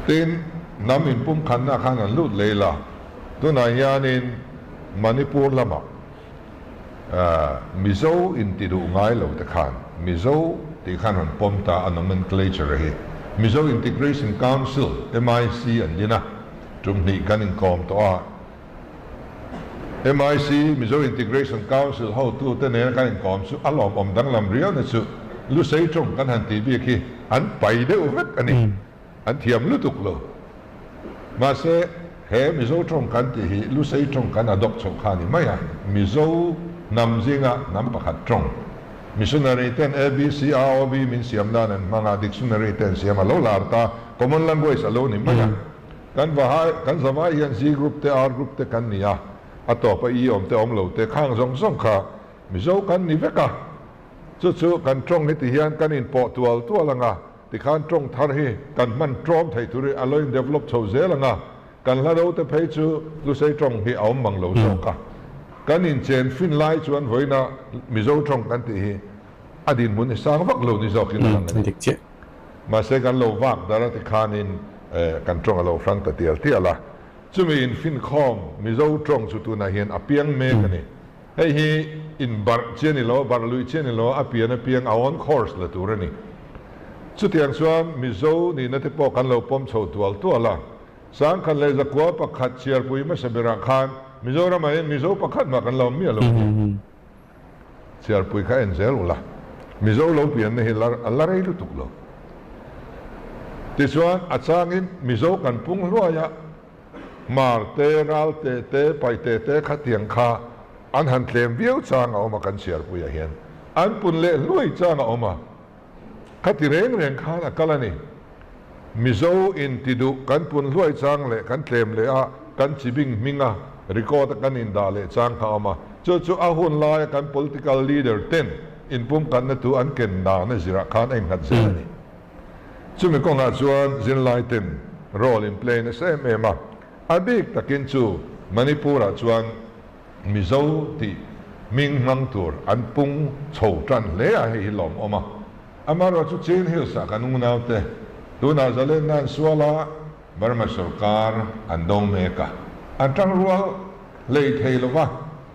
Tin, hnam inpumkhatna khan an lut lei la, tunah hianin Manipur lamah Mizo inti duh ngai lo te khan Mizo tih khan rawn pawm ta a nomenclature hi Mizo Integration Council, MIC, an din a, tum hnih kan inkawm tawh a. MIC, Mizo Integration Council, hotute nena kan inkawm chu a lawmawm danglam riauna chu Lusei tawng kan han tih bik hi an pai deuh vek a ni. An thiam lutuk lo. Mahse, he Mizo tawng kan tih hi Lusei tawng kan adopt chhoh kha a ni mai a, Mizo hnam zinga hnam pakhat tawng. Missionary ten ABC, AOB min siam nan an hmang a, dictionary ten siam a lo lar ta, common language a lo ni mai a. Kan vahai, kan zavai hian Z group te, R group te kan ni a, a tawp a I awm te awm lo te khang zawng zawng kha Mizo kan ni vek a. Chu chu kan tawng hi ti hian kan inpawh tual tual ang a, tikhan tawng thar hi kan hman tlawm theih tur hi a lo in develop chho zel ang a, kan hla ro te phei chu Lusei tawng hi a awm mang lo zawk a. Kan inchen fin lai chuan vawiina Mizo tawng kan tih hi a dinhmun hi sang vak lo ni zawkin a lang a ni. Mahse kan lo vak dar a tikhanin kan tawng a lo hrang ta tial tial a, chumi infinkhawm Mizo tawng chu tunah hian a piang mek a ni. Hei hi inbarh chi a ni lo, barh luih chi a ni lo, a pian apiang a on course la tur a ni. Chutiang chuan Mizo nihna te pawh kan lo pawm chho tual tual a, Sangkhat leh Zakua pakhat chhiarpui hmasa berah khan Mizoramah hian Mizo pakhat mah kan lo awm miah lo nia. Chhiarpui kha en zel ula, Mizo lo pianna hi a la rei lutuk lo. Tichuan a changin Mizo kan pung hluai a, Hmar te, ral te te, paih te te khatiang kha an han tlem viau chang a awm a kan chhiarpuiah hian. An pun leh hluai chang a awm a, khati reng reng khan a kal a ni. Mizo inti duh kan pun hluai chang leh kan tlem leh a, kan chibing hming a record a kan indah leh chang kha a awm a. Chu chu a hun laia kan political leader ten inpumkhatna thu an ken dahna zirah khan a innghat zel a ni. Chumi kawngah chuan zirlai ten role in play nasa em em a, a bik takin chu Manipur-ah chuan Mizo tih hming hmang tur an pung chho tan hle a, hei hi lawmawm a. Amaherawhchu Chin Hills-ah kan unaute tunah zalenna an sual a, Burma sorkar an do mek a, an tangrual hlei thei lova,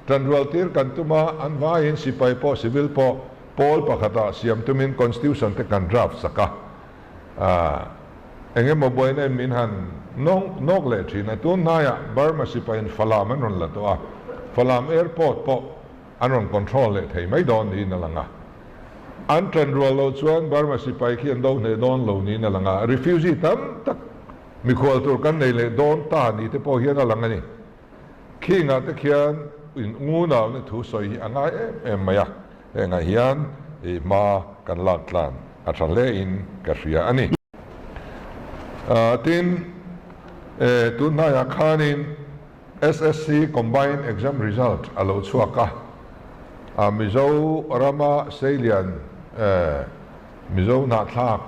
tanrual tir kan tum a, an vaiin sipai pawh civil pawh Pawl pakhatah siam tumin Constitution te kan draft sak a, eng emaw buaina in min han nawk leh thin a, tun hnaiah Burma sipaiin Falam an rawn la tawh a, Falam airport pawh an rawn control leh thei mai dawn niin a lang a, an ṭan rual loh chuan Burma sipai khi an do hneh dawn lo niin a lang a, refugee tam tak mikhual tur kan nei leh dawn ta ni te pawh hian a lang a ni. Khingah te khian in unau thu sawi hi a ngai em em mai a, hengah hian i hma kan lak tlan a tha hle in ka hria a ni. Tin, tun hnaiah khanin SSC Combined Exam Result a lo chhuak a, Mizo rama seilian Mizo hnahthlak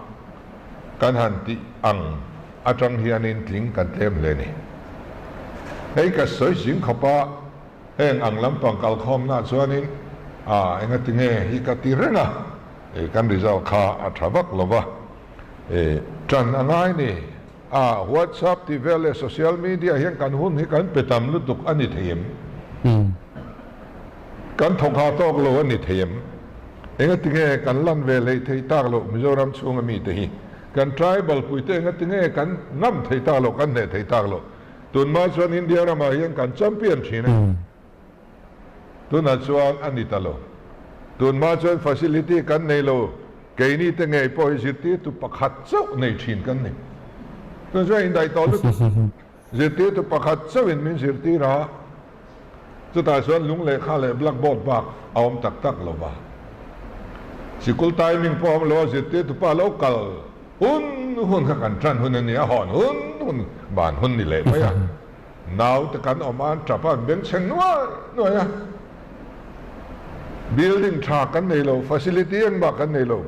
kan han tih ang atang hianin tling kan tlem hle ni. Hei ka sawi zing khawp a, heng ang lampang kalkhawmna chuanin a engatinge hi ka ti reng a, e kan result kha a tha vak lo va, e tan a ngai ni. A WhatsApp tih vel leh social media hian kan hun hi kan pe tam lutuk a ni thei em? Kan thawk ha tawk lo a ni thei em? Engatinge kan lan ve hlei thei tak loh Mizoram chhunga mite hi? Kan tribal puite engatinge kan ngam thei tak loh, kan hneh thei tak loh? Tunhma chuan India ramah hian kan champion thin a ni. Tunah chuan a ni ta lo. Tunhma chuan facility kan nei lo, keini te ngei pawh hi zirtirtu pakhat chauh nei thin kan ni. Tun chuan indaih tawh lutuk. Zirtirtu pakhat chauhin min zirtir a, chutah chuan lung lehkha leh blackboard bak a awm tak tak lo va. Sikul timing pawh a awm lo a, zirtirtu pa lo kal hun hun kha kan tan hun a ni a, hawn hun hun ban hun ni leh mai a. Naute kan awm a, an tap a, an bengchheng nuai nuai a. Building tha kan nei lo, facility engmah kan nei lo.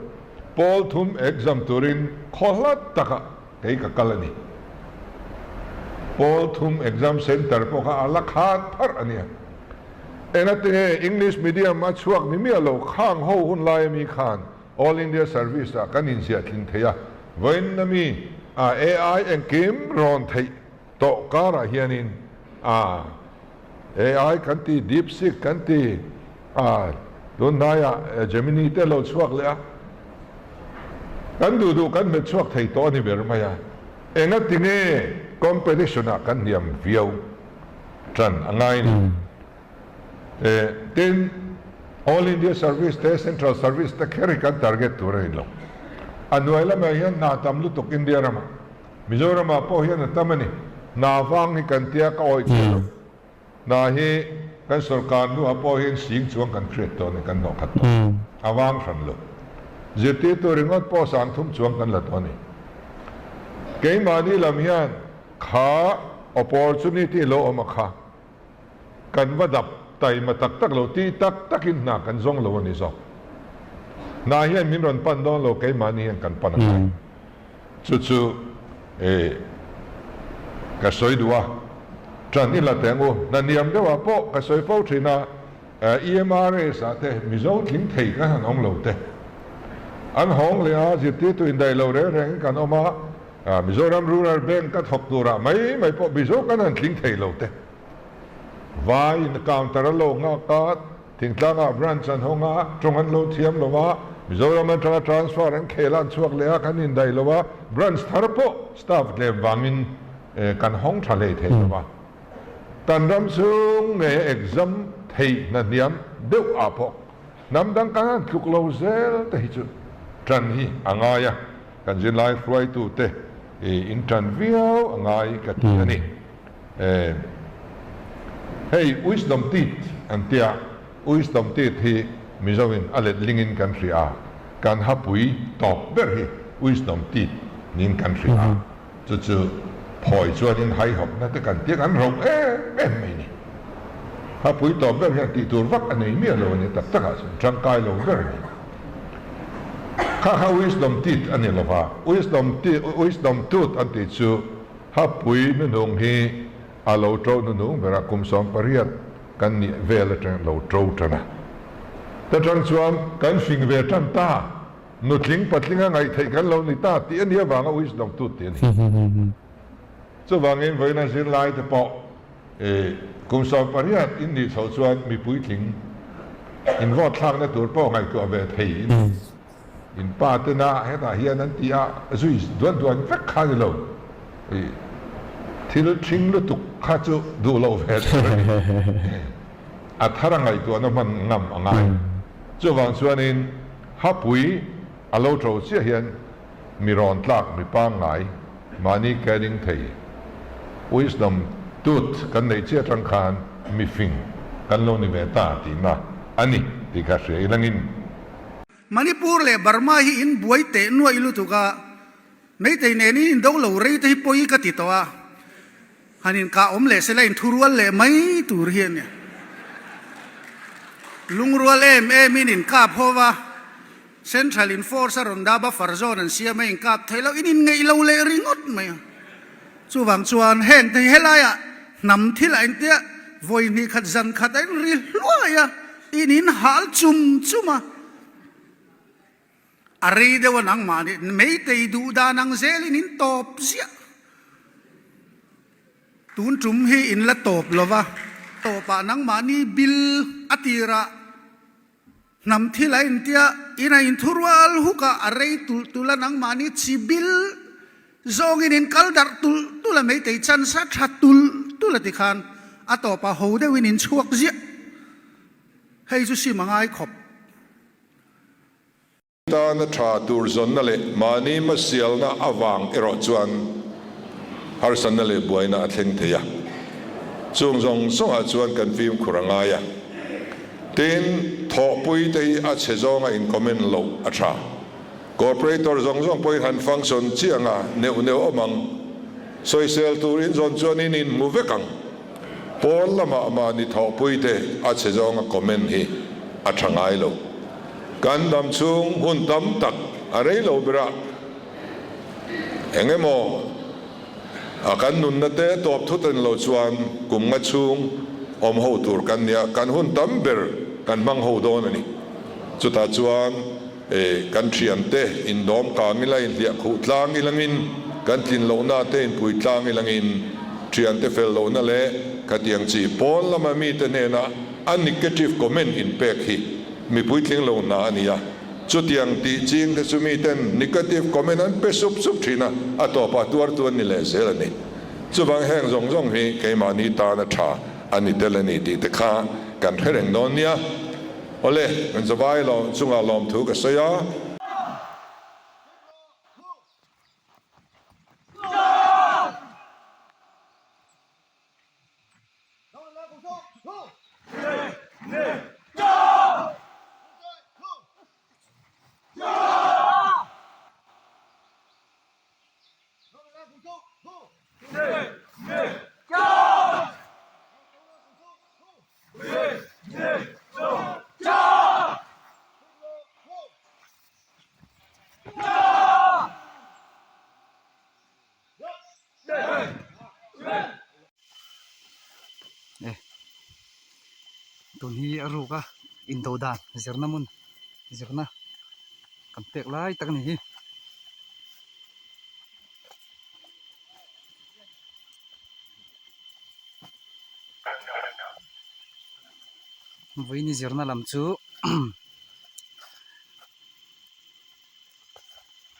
Pawl thum exam turin khaw hlat takah kei ka kal a ni. Pawl thum exam centre pawh kha a la khat pharh a nia. Engatinge English medium a chhuak ni miah lo, khang ho hun lai ami khan All India Service ah kan inziah tling thei a, vawiin ami. AI engkim rawn theih tawh karah hianin AI kan ti, DeepSeek kan ti, tun hnaiah Gemini te lo chhuak leh a, kan duh duh kan hmet chhuak thei tawh a ni ber mai a. Engati nge competition ah kan hniam viau tan a ngai ni? Tin, All India Service te Central Service te kher hi kan target tur a ni lo. A hnuai lamah hian hna tam lutuk India ramah, Mizoramah pawh hian a tam a ni. Hna vang hi kan tia ka awih thei lo. Hna hi kan sorkar hnuah pawh hian sing chuang kan hriat tawh a ni, kan hnawh khat tawh. A vang hran lo. Zirtirtu ringawt pawh sangthum chuang kan la tawh a ni. Keimahni lam hian kha opportunity lo awm a kha. Kan va dap taima tak tak lo, tih tak takin hna kan zawng lo a ni zawk. Hna hian min rawn pan dawn lo, keimahni hian kan pan a ngai. Chu chu e ka sawi duh a, ṭan i la teh ang u. Hna niam deuhah pawh ka sawi fo ṭhin a, EMRS ah te Mizo tling thei kan han awm lo te. An hawng leh a, zirtirtu indaih lo reng rengin kan awm a, Mizoram Rural Bank a thawk turah mai mai pawh Mizo kan han tling thei lo te. Vai in counter a lo nghak a, thingtlangah branch an hawng a, tawng an lo thiam lo a, Mizoram atanga transfer an khel a an chhuak leh a, kan indaih lo a, branch thar pawh staff tlem vangin kan hawng tha hlei thei lo a. Kan ram chhung ngei a exam theih hna hniam deuh ah pawh hnam dang kan han tluk lo zel te hi chu tan hi a ngai a. Kan zirlai hruaitute i in tan viau a ngai ka ti a ni. Hei wisdom teeth an tia, wisdom teeth hi Mizo in a let lingin kan hria a, kan hapui tawp ber hi wisdom teeth niin kan hria a, chu chu phawi chuanin haihawpna te kan tia kan rauh em em mai ni. Hapui tawp ber hian tih tur vak a nei miah lo a ni tak takah chuan tangkai lo ber a ni. Kha kha wisdom teeth a ni lova, wisdom teeth, wisdom tooth an tih chu hapui hnuhnung hi a lo to hnuhnung ber a, kum 18 kan nih vel atang lo to tan a. Ta tang chuan kan fing ve tan ta, nutling patling a ngaih theih kan lo ni ta tih a nih avanga wisdom tooth tih a ni. Chuvangin vawiina zirlai te pawh Kum 18 in nih chhoh chuan mi puitling in vote thlakna tur pawh ngaihtuah ve thei in in pa tena hetah hian an ti a, zui duan duan vek kha ni lo. Thil ṭhing lutuk kha chu duh loh ve tur a ni. A thar a ngaihtuahna hman ngam a ngai. Chuvang chuanin hapui a lo ṭo chiah hian Mi rawn tlak mi pangngai, mahni caring thei, wisdom tooth kan neih chiah atang khan mi fing kan lo ni ve ta tihna a ni tih kha hria ilangin. Manipur leh Burma hi in buai teh nuaih lutuk a, Meitei nen in indo lo rei te hi pawi ka ti tawh a, han inkah awm leh sela inthurual leh mai tur hi a ni. Lungrual em em in inkap ho va. Central in force a rawn dah buffer zone an siam a inkap thei lo in inngeih lo leh ringawt mai a. Chuvang chuan heng te hi helaiah hnam thil a intia vawi hnih khat zan khat a in ri hluai a, in in hal chum chum a. A rei deuh a nangmah nih meitei duh dan ang zelin in tawp ziah. Tun tum hi in la tawp lo va, tawpah nangmahni bil a tirah Hnam thil a intia, in a inthurual huk a, a rei tulh tulh a, nangmahni chi bil zawngin in kal darh tulh tulh a, meitei chance a tha tulh tulh a tikhan a tawpah ho deuhin in chhuak ziah. Hei chu sim a ngai khawp. Tana tha tur zawnna leh mahni hmasialna avang erawh chuan harsatna leh buaina a thleng thei a. Chung zawng zawngah chuan kan fimkhur a ngai a. Tin, thawhpui te hi a chhe zawnga in comment loh a tha. Corporator zawng zawng pawhin han function chiang a, neuh neuh awm ang. Sawisel tur in zawn chuan in inhmu vek ang. Pawn lamah mahni thawhpui te a chhe zawnga comment hi a tha ngai lo. Kan dam chhung hun tam tak a rei lo berah eng emaw a kan nunna te tawp thut a ni lo chuan kum nga chhung awm ho tur kan nia, kan hun tam ber kan hmang ho dawn a ni. Chutah chuan kan thiante indawm kang ila, inhliah khuh tlang ilangin. Kan tlin lohna te inpui tlang ilangin thiante fel lohna leh khatiang chi pawn lama mite hnena a negative comment inpek hi mipui tling lo hna a ni a. Chutiang tih ching te chu miten negative comment an pe sup sup thin a, a tawpah tuartu an ni leh zel a ni. Chuvang heng zawng zawng hi keimahni tana tha a ni tel a ni tih te kha kan hre reng dawn nia. Awle, kan zavai lawm chungah lawmthu ka sawi a. Tun hi a ruk a indo dan zirna hmun zirna kan pek lai tak a ni hi. Vawiin zirna lam chu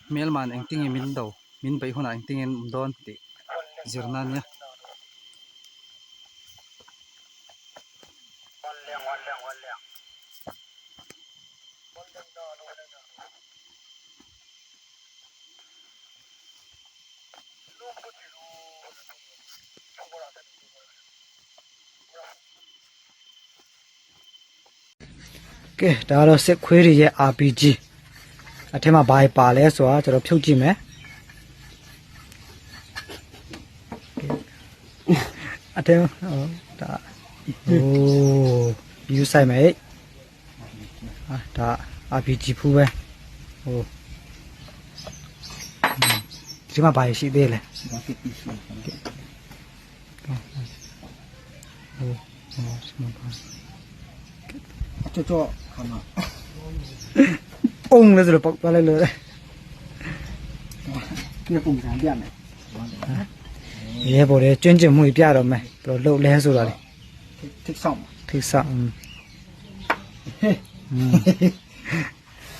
hmelman engtin nge min do min beih hunah engtin nge an awm dawn tih zirna a nia. ကဲဒါတော့စစ်ခွေးတွေရဲ့ RPG အထက်မှာဘာပါလဲဆိုတာကျွန်တော်ဖြုတ်ကြည့်မယ်အထက်ဟိုဒါဟိုယူဆိုင်မယ်ဟာဒါ RPG ဖူးပဲဟိုဒီမှာဘာရှိသေးလဲဟိုဟိုဒီမှာဘာ ကြော့ကြော့ခါမှာ အုံလဲဆိုတော့ပေါက်သွားလိုက်လို့ ပြပုံစံပြမယ် ရဲဘော်တွေကျွန့်ကျင်မှုပြတော့မယ်ဘယ်လိုလှုပ်လဲဆိုတာလေ ထိတ်ဆောင် ထိတ်ဆောင် ဟေး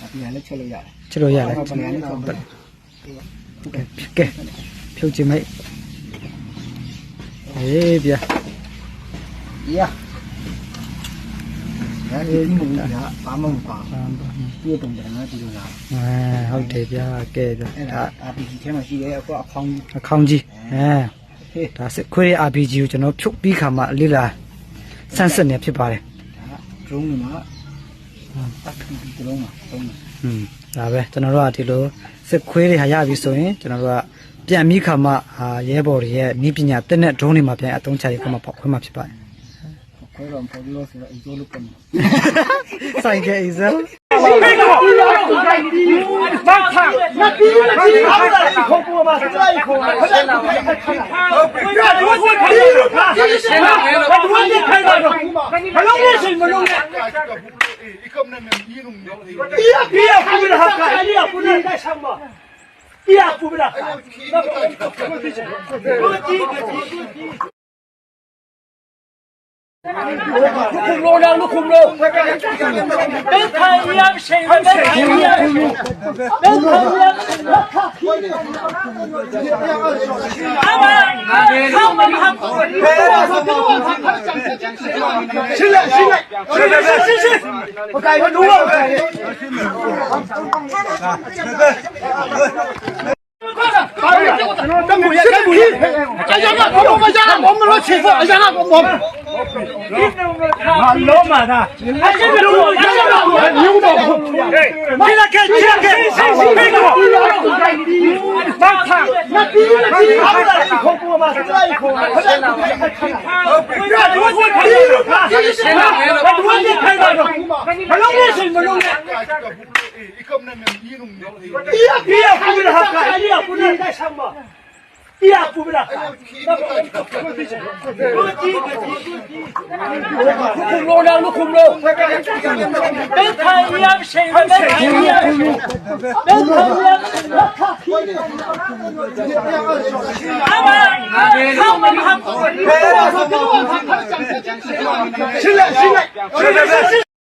အပြန်လည်းချက်လို့ရတယ် ချစ်လို့ရတယ် ပြန်လည်းချက်လို့ ကဲဖြုတ်ကြည့်မိတ်အေးဗျာ ရရဒီမူရဘာမှမပါပြပုံစံကဒီလိုလား အဲဟုတ်တယ်ဗျာကဲဗျာ အဲ့ ဒါ ဒါ RPG ထဲမှာရှိတယ်အခုအခေါင်း အခေါင်းကြီးအဲ ဟေး ဒါစစ်ခွေး RPG ကိုကျွန်တော်ဖြုတ်ပြီးခါမှလိလာဆန်းစစ်နေဖြစ်ပါတယ် ဒါ drone တွေမှာ RPG drone မှာသုံးတယ် อืมဒါပဲကျွန်တော်တို့ကဒီလိုစစ်ခွေးတွေဟာရပြီဆိုရင်ကျွန်တော်တို့ကပြန်ပြီးခါမှဟာရဲဘော်တွေရဲ့ဤပညာတက်တဲ့ drone တွေမှာပြန်အသုံးချရခါမှဖောက်ခွဲမှာဖြစ်ပါတယ် ခွဲတော့ပေါ်လို့ဆိုတော့အိမ်ကျိုးလို့ပုံ ဆိုင်ကဲအိဇယ်